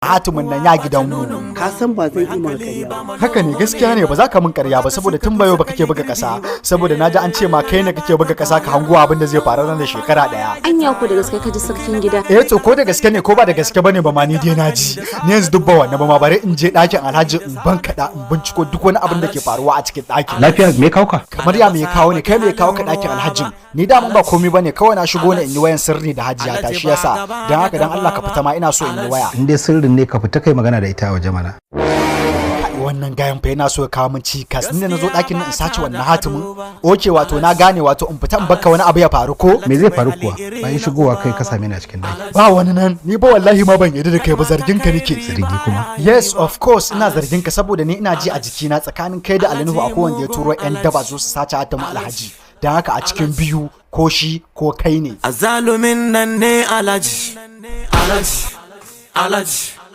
Hatimin nan ya gidanmu. Ka san ba zan yi maka ƙarya ba. Haka ne, gaskiya ne, ba za ka min ƙarya ba, saboda tun bayo ba kake buga ƙasa, saboda na ji an ce ma kai ne kake buga ƙasa ka hango abin da zai faru nan da shekara 1. Anya ko da gaske ka ji, sarkin gida? Eh to, ko da gaske ne ko ba da gaske bane ba ma, ni dai na ji. Ni yanzu duk ba wannan ba ma, bari in je ɗakin Alhaji in ban kaɗa in binciko duk wani abin da ke faruwa a cikin ɗakin. Lafiya, me kawo ka? Kamar ya me ya kawo ne? Kai, me ya kawo ka ɗakin Alhajin? Ni da mun ba komai bane, kawai na shigo ne in yi wayan sirri da Hajiya ta, shi yasa. Dan haka, dan Allah ka fita ma, ina so in yi waya. In dai sirrin ne, ka fita kai magana da ita a waje mana. Kai, wannan gayan fa yana so ya kawo min cikas. Ni da na zo ɗakin nan in sace wannan hatimin. Okay, wato na gane, wato in fita in bakka wani abu ya faru ko? Me zai faru kuwa bayan shigowa kai ka same ni a cikin daki? Ba wani nan. Ni ba wallahi ma ban yarda da kai ba, zargin ka nake. Zargi kuma? Yes, of course ina zargin ka, saboda ni ina ji a jikina tsakanin kai da Alinuhu akwai wanda ya turo yan daba zo su sace hatimin Alhaji. Dan haka a cikin biyu, ko shi ko kai ne. Azalumin nan ne Alhaji, Alhaji, Alhaji.